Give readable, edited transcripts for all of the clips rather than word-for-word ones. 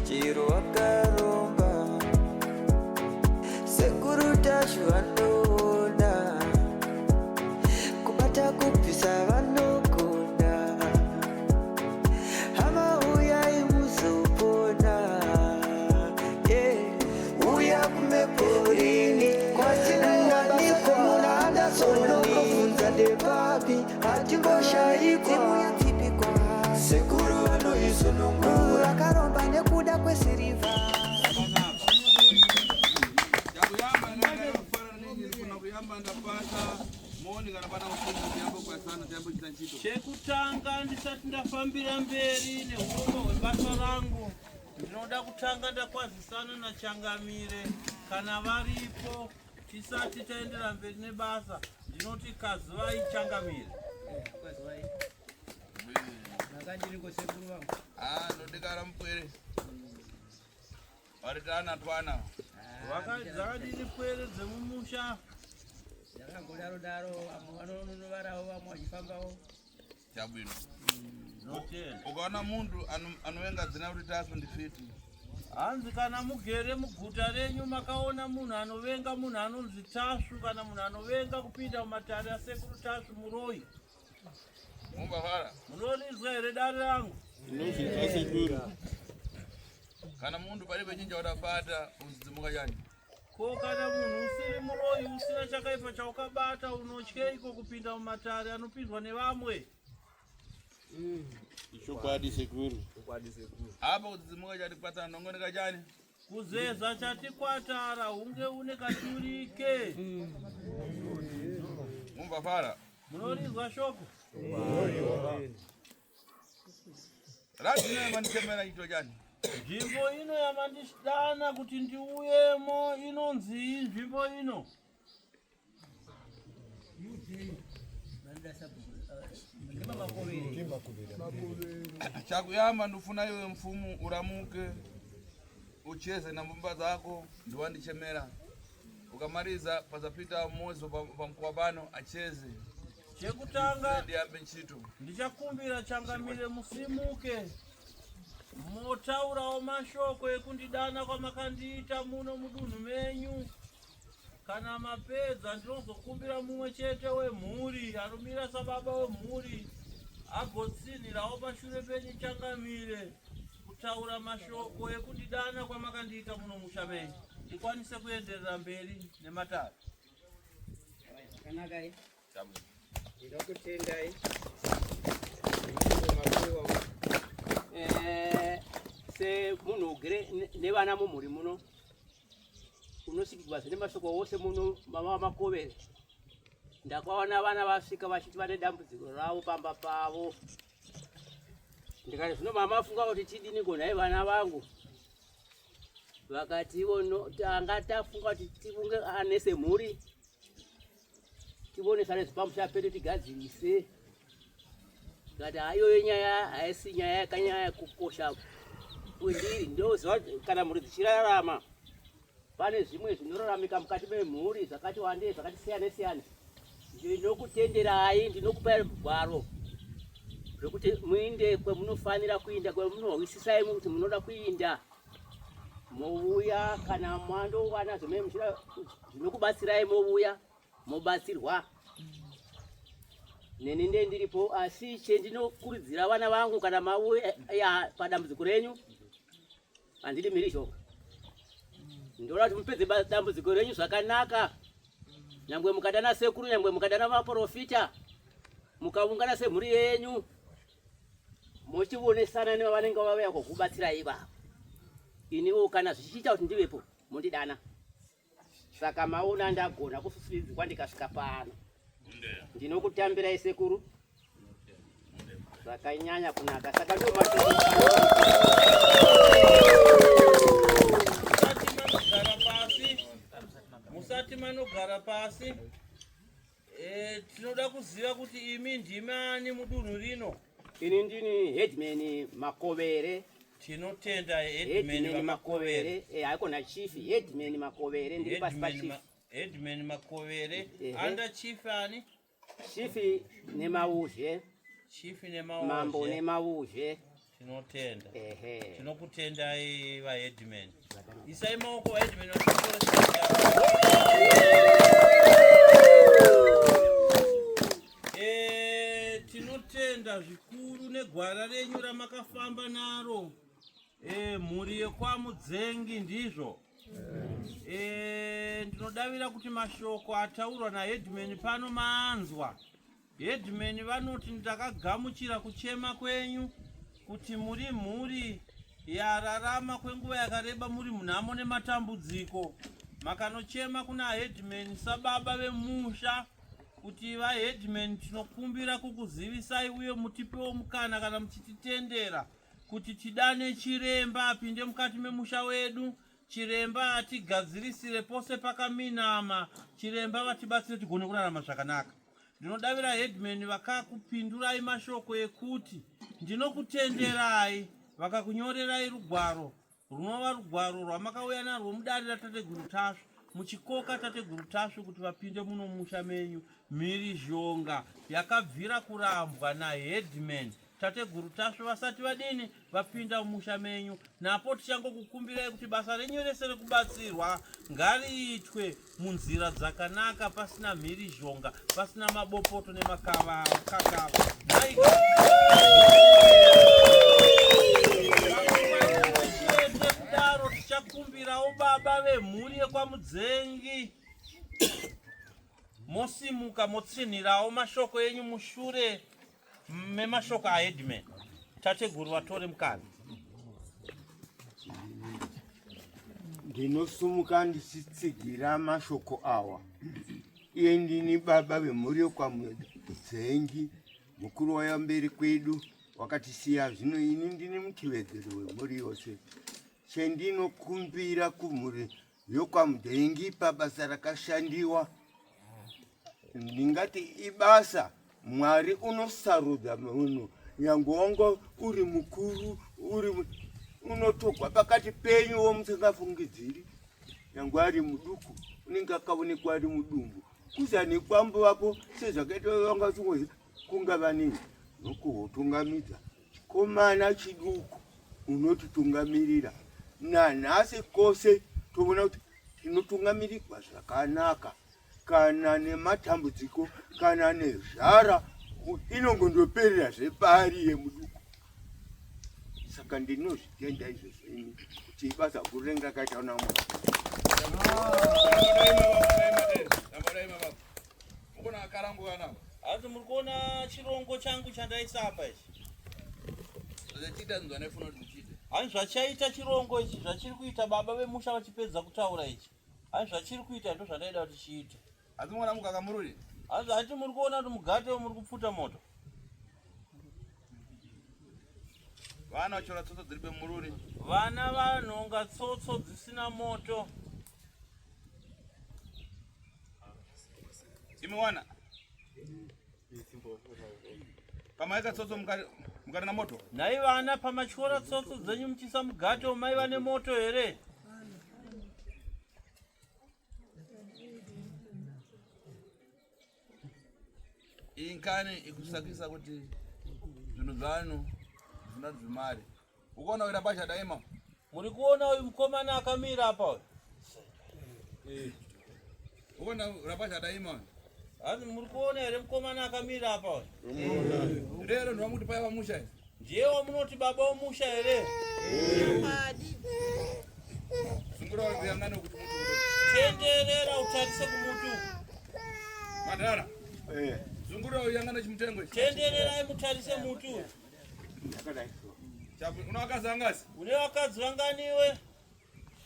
Chero wakaromba Sekuru Tasvu vanoona Kubata kubvisa vanogona Hama uyai muzopona yeah. Uya kumeporini kwatinowanikwa muna Anderson ndepapi hatimboshaikwa Sekuru vanoisunungura akaromba nekuda kwesirivha. Chekutanga ndisati ndafambira mberi nehurongwa hwebasa rangu ndinoda kutanga ndakwazisana nachangamire kana varipo tisati taendera mberi nebasa ndinoti kazivai changamire. Makadini sekuru vangu? Ah, ndodekara mupwere. Vari tana twana. Dzakadini pwere dzemumusha? Dzakangodaro daro, vamwe vanonovarawo, vamwe vachifambawo. Chabwino. Ndinotenda. Ukaona mundu anovenga dzina kuti Tasvu ndifiti. Hanzi kana mugere muguta renyu makaona munhu anovenga munhu anonzi Tasvu kana munhu anovenga kupinda mumatare asekuru Tasvu muroyi. Mumbafara. Munorinzwa here dare rangu? Ndinozvinzwa sekuru. Kana mundu pari pechinja udabata uzidzimuka chani. Ko kana munhu usiri muroyi usina chakaipa chaukabata unotyeiko kupinda mumatare anopindwa nevamwe? Ichokwadi sekuru. Apa kudzidzimuka chati kwatara ndongoneka chani. Kuzeza chati kwatara hunge une kachurike. Mumbafara. Munorinzwa shoko? Radhina yamandichemera chito chani. Nzvimbo ino yamandidana kuti ndiuyemo inonzii nzvimbo ino? Chakuyamba ndofuna iwe mfumu uramuke ucheze na mbumba dzako ndiwandichemera ukamaliza pasapita mmozi pamkowa pano acheze Chekutanga ndiyambe ntchito. Ndichakumbira changamire musimuke motaurawo mashoko ekundidana kwamakandiita muno mudunhu menyu. Kana mapedza ndinozokumbira mumwe chete wemhuri anomira sababa wemhuri agotsinhirawo pashure penyu changamire kutaura mashoko ekundidana kwamakandiita muno musha menyu ndikwanise kuenderera mberi nematare. Zvakanaka. Ndinokutendai. Eh, semunhu ugere nevana mumhuri muno unosvikirwa zvine mashoko ose muno mama vamakovere ndakaona vana vasvika vachiti vane dambudziko ravo pamba pavo ndikati zvino mama afunga kuti tidini ko nhai vana vangu vakati ivo tanga tafunga kuti tifunge ane semhuri tionesane zvepamusha pedu tigadzirise kati haiyoyo nyaya haisi nyaya yakanyaya kukosha kwendiri ndoziva kana mhuri dzichirarama pane zvimwe zvinoraramika mukati memhuri zvakati wandei zvakati siyane siyane ndinokutenderai ndinokupai gwaro rekuti muinde kwemunofanira kuinda kwemunohwisisai kuti munoda kuinda mouya kana mandowana zvimene muchida zvinokubatsirai mouya mobatsirwa neni nde ndiripo asi chendinokurudzira vana vangu kana mauya padambudziko renyu handidi mhirizhonga ndoda kuti mupedze dambudziko renyu zvakanaka nyangwe mukadana sekuru nyangwe mukadana maprofita mukaungana semhuri yenyu mochionesana nevavanenge vauya kukubatsirai ivavo iniwo kana zvichiita kuti ndivepo mondidana saka maona ndagona kususiridzwa ndikasvika pano ndinokutambirai sekuru zvakanyanya kunaka saka ndo musati manogara pasi Eh, tinoda kuziva kuti imi ndimi ani mudunhu rino? Ini ndini headman Makovere. Tinotenda headman Makovere. Eh, haikona chief, headman Makovere ndiri pasi pa chief. Headman Makovere. Under chief ani? Chief Nemauzhe. Chief Nemauzhe. Mambo Nemauzhe. Tinotenda. Ehe. Tinokutendai vaheadman. Zvakanaka. Isai maoko vaheadman. Eh, tinotenda zvikuru negwara renyu ramakafamba naro. Eh, mhuri yekwaMudzengi ndizvo. Eh, ndinodavira kuti mashoko ataurwa naheadman pano maanzwa. Headman vanoti ndakagamuchira kuchema kwenyu kuti muri mhuri yararama kwenguva yakareba muri munhamo nematambudziko. Makanochema kuna headman sababa vemusha kuti vaheadman tinokumbira kukuzivisai uye mutipewo mukana kana muchititendera kuti tidane chiremba apinde mukati memusha wedu. Chiremba atigadzirisire pose pakaminama. Chiremba vatibatsire tigone kurarama zvakanaka. Ndinodavira headman vakakupindurai mashoko ekuti ndinokutenderai, vakakunyorerai rugwaro runova rugwaro rwamakauya narwo mudare raTateguru Tasvu muchikoka Tateguru Tasvu kuti vapinde muno mumusha menyu. Mhirizhonga yakabvira kurambwa naheadman Tateguru Tasvu vasati vadini vapinda mumusha menyu. Napo tichangokukumbirai kuti basa renyu rese rekubatsirwa ngariitwe munzira dzakanaka pasina mhirizhonga, pasina mabopoto nemakakava. Chete kudaro tichakumbirawo baba vemhuri yekwaMudzengi mosimuka motsinhirawo mashoko enyu mushure memashoko aheadman. Tateguru vatore mukana. Ndinosumuka ndichitsigira mashoko awa. Iye ndini baba vemhuri yekwaMudzengi, mukuru waiva mberi kwedu wakatisiya, zvino ini ndini mutevedzeri wemhuri yose. Chendinokumbira kumhuri yokwaMudzengi pabasa rakashandiwa, ndingati ibasa Mwari unosarudza munhu, nyange wanga uri mukuru uri unotogwa pakati penyu womusingafungidziri, nyange ari muduku unenge akaonekwa ari mudumbu kuzani kwambo vako sezvakaita vanga uchingozi kungava nini nokuhotungamidza chikomana chiduku unotitungamirira nanhasi kose toona kuti tinotungamirigwa zvakanaka kana nematambudziko kana nezhara inongondoperera zvepari yemuduku. Saka ndinozvitenda izvozvo ini kuti ibasa guru ringe rakaita namwari. Hanzi muri kuona chirongo changu chandaisa apa ichi. Hanzi zvachaita chirongo ichi zvachiri kuita baba vemusha vachipedza kutaura ichi. Hanzi zvachiri kuita ndozvandaida kuti chiite. Hanzi muona mukaka mururi. Hanzi hati muri kuona kuti mugate muri kupfuta moto. Vana vachora tsotso dziri bemururi. Vana vanhonga tsotso dzisina moto. Imi wana. Pamaika tsotso mukari na moto. Nhai vana pamatyora tsotso dzenyu muchiisa mugato maiva nemoto here? Iyi nkani ikusakisa kuti zvinhu zvanyu zvina zvimari. Ukuona uyu rabasha daima. Muri kuona uyu mukomana akamira apa uyu? Eh. Ukuona rabasha daima. Hanzi muri kuona here mukomana akamira apa uyu? Rero ndwamuti paiva musha. Ndiye wamunoti baba womusha here? Tenderera utarise kumuti uku. Madhara. Eh. Zungura uyangane chimutengo ichi. Tendererai mutarise muti uyu. Chapu una vakadzi vangasi? Une vakadzi vangani iwe?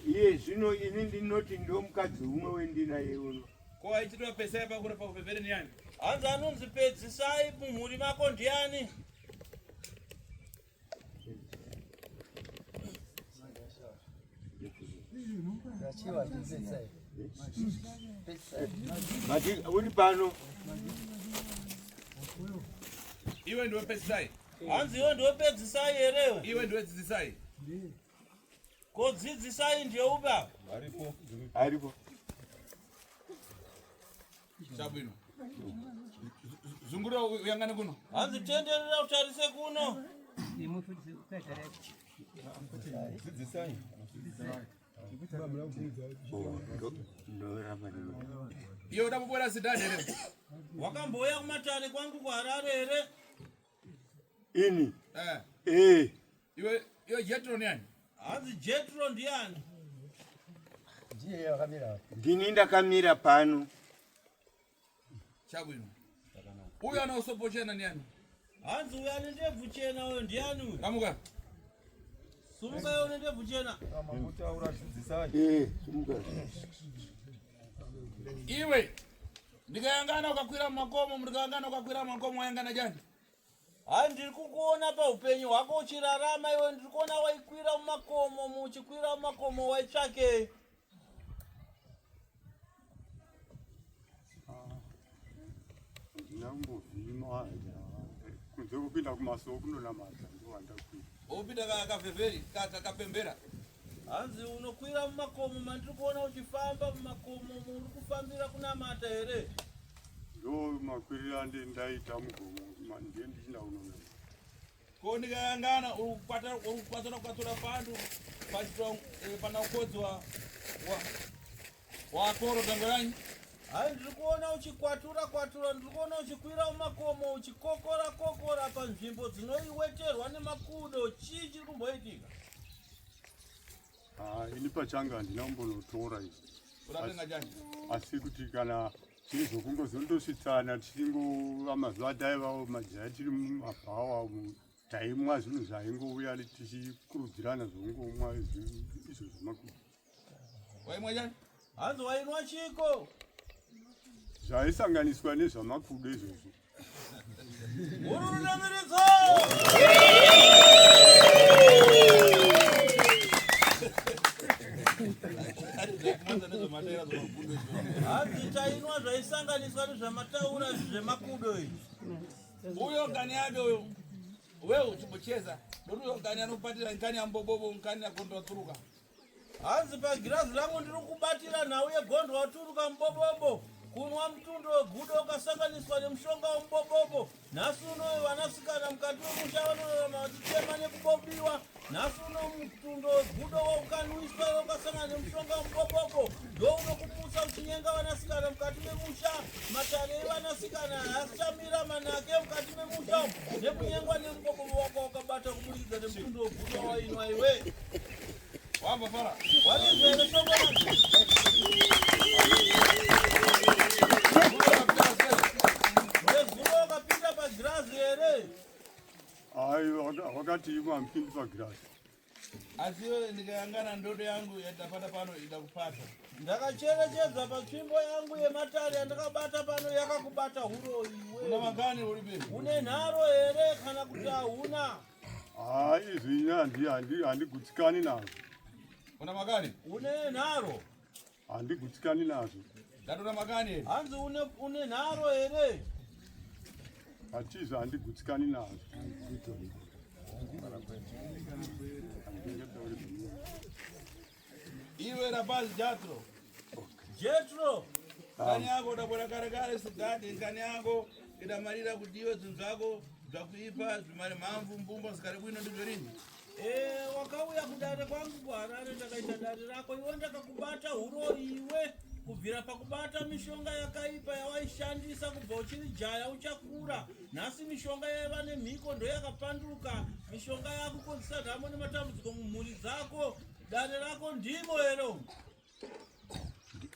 Iye zvino ini ndinoti ndomukadzi umwe wendinaye uno. Ko aichitwa pesai pakure pakupepere niyani? Hanzi anonzi pedzisai mumhuri mako ndiani? Mati uri pano. Iwe ndiwe pedzisai. Hanzi iwe ndiwe pedzisai here? Iwe ndiwe dzidzisai. Ko dzidzisai ndiye upi apa? Aripo. Aripo. Chabwino. Zungura uyangane kuno. Hanzi tenderera utarise kuno. Iye udambobwera sidhani here? Wakambouya kumatare kwangu kuHarare here? Ini? Eh. Eh. Iwe iwe Jetro ndiani? Hanzi Jetro ndiani? Ndiye akamira. Ndini ndakamira pano. Chabwino. Uyo ana usopo chena ndiani? Hanzi uyo ane ndebvu chena uyo ndiani uyo? Ramuka. Sumuka iwe une ndebvu chena. Eh, sumuka. Iwe ndikayangana ukakwira mumakomo, ndikayangana ukakwira mumakomo wayangana jani? Hayi ndiri kukuona paupenyu hwako uchirarama iwe ndiri kuona waikwira mumakomo muchikwira mumakomo waitsvakei? Ndinambovhima kunze kupinda kumasowo kunonamata ndowandakwira. Upinda kafevheri kapembera. Hanzi unokwira mumakomo mandiri kuona uchifamba mumakomo muri kufambira kunamata here? Ndo makwirira andi ndaita mugomo ndiye ndichinda kunonamata. Ko ndikayangana uri kukwata uri kukwatura kwatura pandu pachitwa eh, pana ukodzi wa wa wakoro tangoranyi. Hayi ndiri kuona uchikwatura kwatura ndiri kuona uchikwira mumakomo uchikokora kokora panzvimbo dzinoiweterwa nemakudo chii chiri kumboitika? Ah, ini pachangu handina kumbonotora izvi. Uratenga chani? Asi kuti kana zviri zvokungozondosvitsana tichingova mazuva ataivawo majaya tiri mumabhawa umu taimwa zvinhu zvaingouya tichikurudzirana zvokungomwa izvo zvamakudo. Waimwa chani? Hanzi wainwa chiko? Zvaisanganiswa nezvamakudo izvozvo. Ururunamiridzo! Hanzi tainwa zvaisanganiswa nezvamataura zvemakudo izvi. Uyo ngani yake uyo. Wewe uchimbocheza. Ndokuti uyo ngani anokubatira ngani yambobobo ngani yakondoturuka. Hanzi pagirazi rangu ndiri kubatira nhau yegondo waturuka mubobobo kunwa mutundo wegudo ukasanganiswa nemushonga wemubobobo nhasi unoyo vanasikana mukati memusha vanorarama vachichema nekubobiwa nhasi uno mutundo wegudo waukanwiswa iwe ukasangana nemushonga wemubobobo ndo unokumutsa uchinyenga vanasikana mukati memusha matare evanasikana haasichamira manake mukati memusha umu nekunyengwa nemubobobo wako wakabata kuburikidza nemutundo wegudo wainwa iwe Wamba fara. Warinzwa here shoko racho? Nezuro wakapinda pagirazi here? Hayi wakati imwe hamupindi pagirazi. Asi iwe ndikayangana ndodo yangu yatapata pano idakupata. Ndakacherechedza patsvimbo yangu yematare yandakabata pano yakakubata huro iwe. Una makani uripi? Une nharo here kana kuti hauna? Haa izvi ini handi handi handigutsikani nazvo. Una makani? Une nharo? Handigutsikani nazvo. Ndatora makani. Hanzi une une nharo here? Hatizvo handigutsikani nazvo. Iwe rapazi Jatro. Jetro. Nkani yako udabwera kare kare sidhadi nkani yako idamarira kuti iwe zvinhu zvako zvakuipa zvimari mhamvu mbumba zikari bwino ndizvo rini. Eh, wakauya kudare kwangu kuHarare ndakaita dare rako iwe ndakakubata huroyi iwe kubvira pakubata mishonga yakaipa yawaishandisa kubva uchiri jaya uchakura nhasi mishonga yaiva nemhiko ndoyakapanduka mishonga yakukonzesa nhamo nematambudziko mumhuri dzako Dare rako ndimo here umu?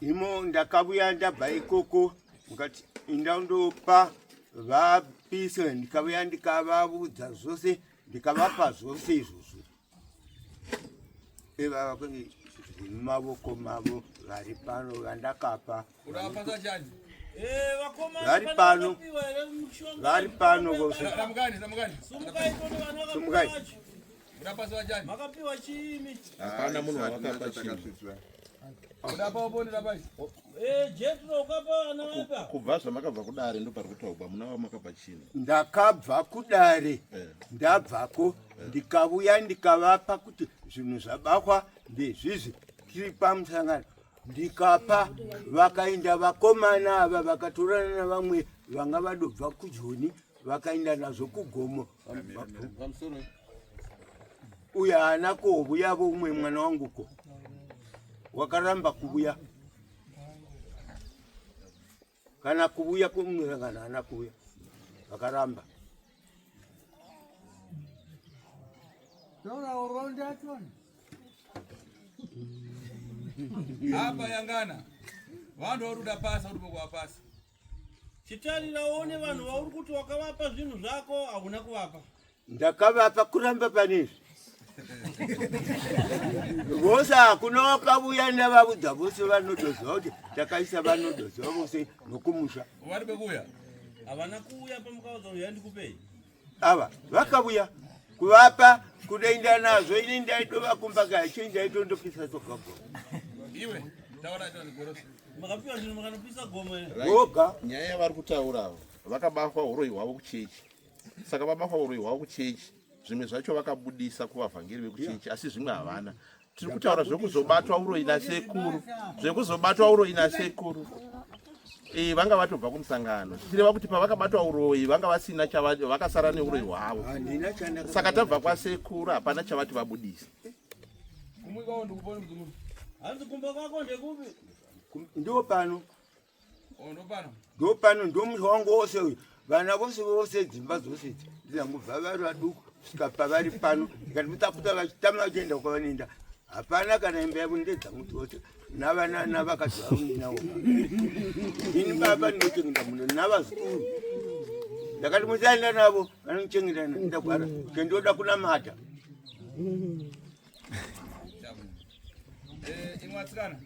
Imo ndakavuya ndabva ikoko mukati inda ndopa vapise ndikavuya ndikavavudza zvose ndikavapa zvose izvozvo ivava mumavoko mavo vari pano vandakapa Eh, vakomana Vari pane pano. vakapiwa here mushonga? Vari pano vose. Ramukani, ramukani. Sumukai tone vanhu vakapiwa Sumukai. vacho. Udapasi wachani. Makapiwa chiimi. Hapana munhu wavakapa chinhu. Udapa uponi rapashi. Eh, Jetro ukapa vana vapa. Kubva zvamakabva kudare ndopari kutaurwa muna wamakapa chinhu. Ndakabva kudare Eh. ndabvako ndikavuya ndikavapa kuti zvinhu zvabakwa ndezvizvi tiri pamusangano ndikapa vakaenda vakomana ava vakatorana navamwe vanga vadobva kujoni Vakaenda nazvo kugomo. Uyo haana kovuyavo umwe mwana wangu ko wakaramba kuvuya kana kuvuya kumusangano haana kuvuya vakaramba. Apa yangana vanhu vari kuda pasa uri pekuva pasa. Chitarira uone vanhu vauri kuti wakavapa zvinhu zvako, hauna kuvapa. Ndakavapa kuramba panizvi vose hakuna wakavuya. Ndavavudza vose vanotoziva kuti takaisa, vanotoziva vose nokumusha. Vari pekuuya. Havana kuuya pamukaudza uya ndikupei. Ava vakavuya kuvapa kudoenda nazvo. Ini ndaitova kumba kachi, ndaitondopisa tsoka gomo. Iwe taura chonigorosi. Makapiwa zvinhu makanopisa gomo here? Voga. Nyaya yavari kutaura, vakabatwa uroyi hwavo kuchechi. Saka vabatwa uroyi hwavo kuchechi, zvimwe zvacho vakabudisa kuvavhangeri vekuchechi, asi zvimwe havana. Tiri kutaura zvekuzobatwa uroyi nasekuru, zvekuzobatwa uroyi nasekuru. Vanga vatobva kumusangano, zvichireva kuti pavakabatwa uroyi vanga vasina vakasara neuroyi hwavo. Handina chandaka. Saka tabva kwasekuru, hapana chavati vabudisa. Kumwikawo ndikuponi muzukuru. Hanzi kumba kwako ndekupi? Ndo pano. O ndopano. Ndo pano, ndo musha wangu wose uyu. Vana vose vose, dzimba dzose idzi dzangobva vari vaduku kusvika pavari pano. Ndikati mutakuta vachitama vachienda kwavanoenda, hapana kana imba yavo, ndedzangu dzose navana navakadzi vavo ndinawo. Ini baba ndinochengeta muno navazukuru. Ndakati musaenda navo, vanochengeta ndagwara kendoda kunamata. Imwe atsikana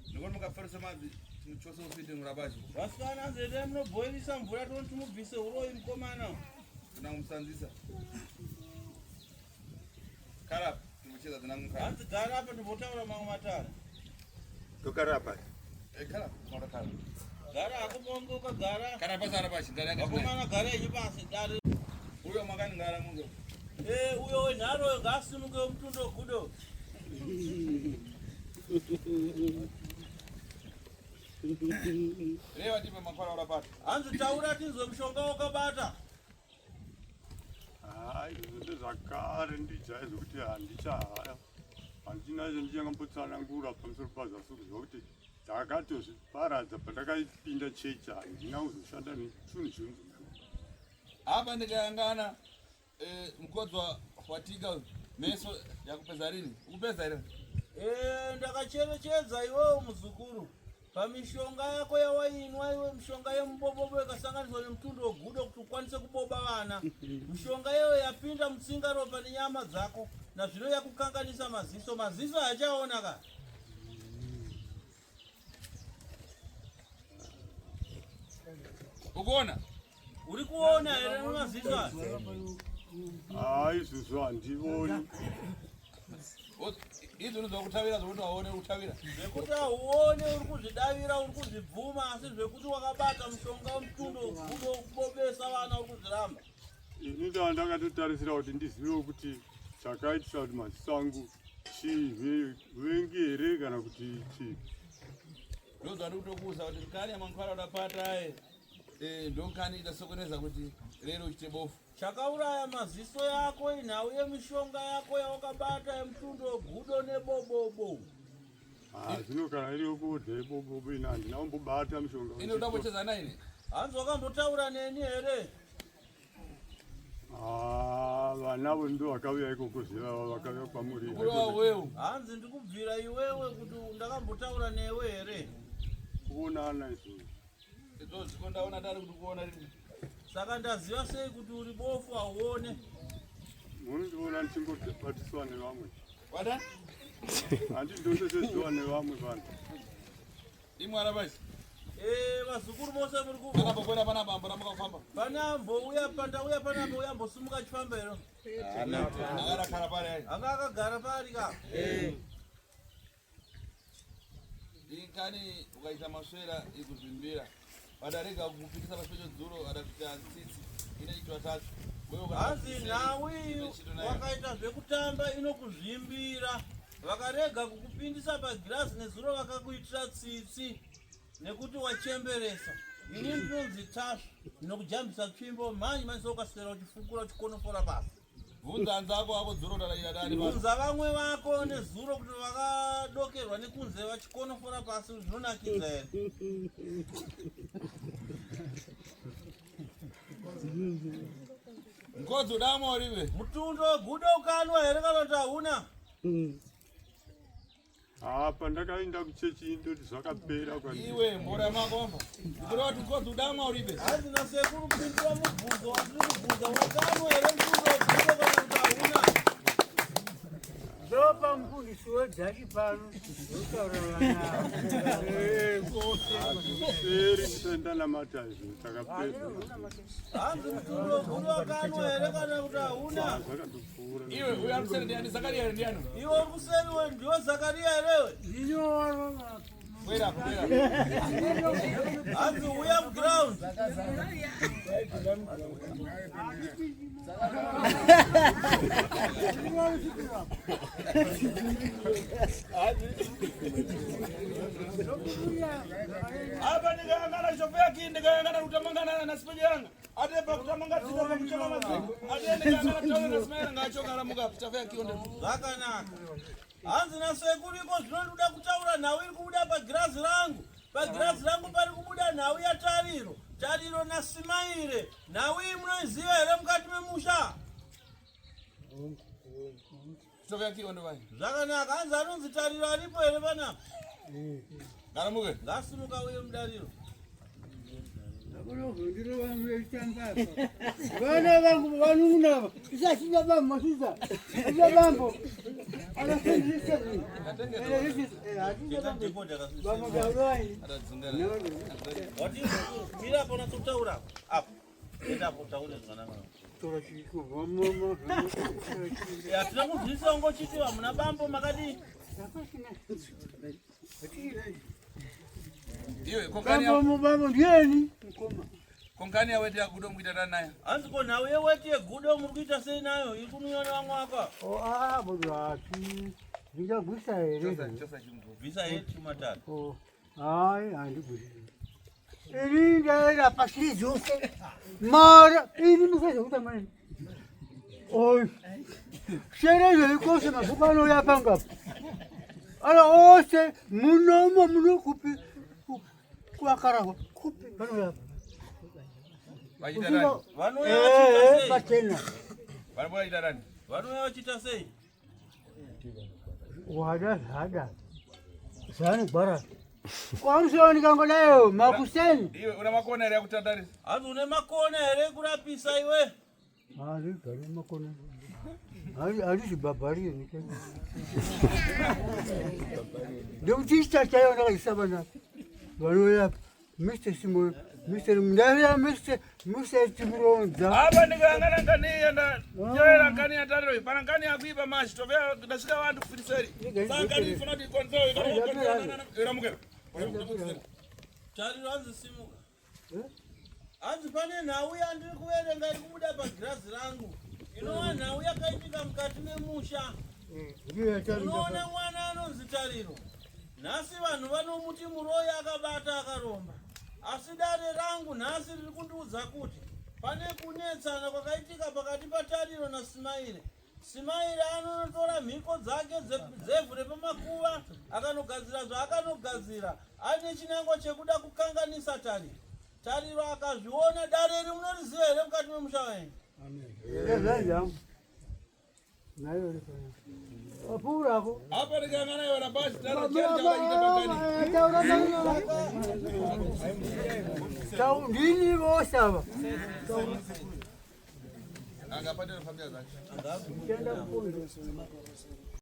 ndikuti mukapferesa madzi chose usite murapacho. Vasikana, hanzi endai munobhoirisa mvura toni timubvise uroyi mukomana. Kuna kumusanzisa karapa timbocheza dzina mukara. Hanzi gara apa timbotaura mamwe matare. Tokarapa. Kara mara kara. Gara hako bonge ukagara. Kara pasi ara pachi ngara yake. Vakomana, gara henyu pasi dare. Uyo makani ngara mungu. Uyo wenharo ngaasimuke mutundo gudo. Reva tipe makwara urapata. Hanzi taura tinzwe mushonga wakabata. Hai, izvo ndezvakare, ndijaizvo kuti handichahaya, handina chandichangambotsanangura pamusoro pazvo, asi kuziva kuti ndakatozviparadza pandakaipinda chechi. Handina kuzoshanda nechinhu chinonzi mushonga. Apa ndikayangana mukodzwa watika meso yakupedza rini? Ukupedza here? Ndakacherechedza iwewe muzukuru pamishonga yako yawainwa iwe, mishonga yemubobobo ikasanganiswa nemutundo wegudo kuti ukwanise kuboba vana. Mishonga iyoyo yapinda mutsinga, ropa nenyama dzako, nazvino yakukanganisa maziso. Maziso hachaona ka. Ukuona? Uri kuona here nemaziso aya? Hai, izvozvo handivoni. Izvi unozwa kutavira zvokuti waone kutavira. Zvekuti hauone uri kuzvidavira, uri kuzvibvuma, asi zvekuti wakabata mushonga wemutundo wegudo wekubobesa vana uri kuzviramba. Ini ndaa ndakatotarisira kuti ndizivewo kuti chakaitisa kuti maziso angu chii, vengi here kana kuti chii. Ndozvandi kutokuudza kuti kani yamankwara urapata ndokani itasokoneza kuti rero uchite bofu. Chakauraya maziso yako inhau yemishonga yako yawakabata yemutundo wegudo nebobobo. Ah, zvino kana iri yokuodha yebobobo, ina handina kumbobata mushonga. Ine udambocheza naine. Hanzi wakambotaura neni here? Ah, vanavo ndo vakauya ikoko zvevava vakauya kwamuri. Kureva wewe. Hanzi ndikubvira iwewe kuti ndakambotaura newe here? Kuonana izvozvo. Izvozvo ndaona tari kuti kuona rini. Saka ndaziva sei kuti uri bofu, hauone? Munondiona ndichingobatiswa nevamwe. Wada? Handindondoseziwa nevamwe vanhu. Imwe arapasi. Vazukuru mose muri kubva. Panapa kwenda panapa ambora mukafamba. Panambouya pandauya panapa uya ambosimuka achifamba here? Akarakara pari ai. Anga akagara pari ka. Ikani ukaita maswera ikuzvimbira. Vadarega kupikisa paspecho dzuro adakuita tsitsi. Ine chitwa tacho. Hanzi nhau iyi wakaita zvekutamba inokuzvimbira. Vakarega kukupindisa pagirazi nezuro vakakuitira tsitsi nekuti wachemberesa. Ini ndinonzi Tasvu, ndinokujambisa tsvimbo manje manje sokaswera uchifukura uchikonofora pasi. Bvunza hanzako ako dzuro raraira dani. Bvunza vamwe vako nezuro kuti vakadokerwa nekunze vachikonofora pasi zvinonakidza here? Mkodzo dama urive. Mutundo wegudo ukanwa here kana kuti hauna? Apa ndakaenda kuchechi ndoti zvakapera kwandiri. Iwe mbora makomba. Ndikuda kuti mkodzo dama urive. Hanzi nasekuru pindura mubvunzo watiri kubvunza ukanwa here mutundo wegudo kana kuti hauna? Ndopa mufundisi wedhachi pano ndotaura vana. Seri ndisati ndanamata izvo takapedza. Hanzi mutundo wegudo wakanwa here kana kuti hauna? Zvakatopfuura. Iwe uyo ari kuseri ndiani? Zakaria here ndiani? Iwe uri kuseri we ndiwe Zakaria here we? Kwera kwera. Hanzi uya muground. Apa ndikayangana shofe yake ndikayangana kutamangana na sipeje yanga. Ate pa kutamanga tsika pa kuchoma maziko. Ate ndikayangana taona na sipeje yanga achoka ramuka shofe yake onde. Zvakanaka. Hanzi nasekuru iko zvino ndikuda kutaura nhau iri kubuda pagirazi rangu. Pagirazi rangu pari kubuda nhau yaTariro. Tariro naSimaire. Nhau iyi munoiziva here mukati memusha? Zvakanaka. Hanzi anonzi Tariro aripo here panapa? Garamuke. Ngasimuka uye mudariro. Vana vangu vanun'una ava isasina bambo masiza isa bambo anasendisa bambo gaurwai Wati mira apo unatsotaura apo. Enda apo utaure zvakanaka. tora chiko vamama Hatina kunzwisisa ungochiti hamuna bambo makadii? Iwe konkani bambo bambo ndieni mkoma konkani yaweti yagudo mukuita tani nayo. Hanzi ko nhau yeweti yegudo muri kuita sei nayo iri kunwiwa nevamwe aka? o a bodo hati ndingagwisa here Chosa chosa chimbo. Bvisa yeti matatu. Oh, hayi handigwisi ini ndaenda pasi dzose mara ini musazokuta mani oy shere zveikose mabhuku anouya pangapa ana ose munomo muno kupi kuvakarahwa kupi vanouya Vachiita tani. Vanouya vachiita sei? pachena Vanouya vachiita tani. Vanouya vachiita sei? wada zvada zvaanogwara kwamusowanika ngodayo makuseni Iwe una makona here akutandarisa? Hanzi une makona here ekurapisa iwe? Handigari makona handizibhabhari ndekuti chita chaiyo ndakaisa vana vanouya Mr. Simon Mr. Ndaiya Mr. Mr. Chimuronza Apa ndikangana nkani yanda yoera nkani yatariro pana nkani yakuipa mashi tovea ndasvika vantu kufiriseri. Saka nkani ifuna kuti control ikana iramuke. Tariro hanzi simuka. Hanzi pane nhau yandiri kuverenga iri kubuda pagirazi rangu. Inova nhau yakaitika mukati memusha. Unoona mwana anonzi Tariro. Nhasi vanhu vanomuti muroyi akabata akaromba. Asi dare rangu nhasi riri kundiudza kuti pane kunetsana kwakaitika pakati paTariro naSimaire. Simaire anonotora mhiko dzake dzevhu repamakuva akanogadzira zvaakanogadzira aine chinangwa chekuda kukanganisa Tariro. Tariro akazviona. Dare iri munoriziva here mukati memusha wenyu? Apurako. Apa ndikangana iwe na basi tara cheri chakaita pakani. Taura ndini vose ava. Angapatira familia zake. Tenda kupondo.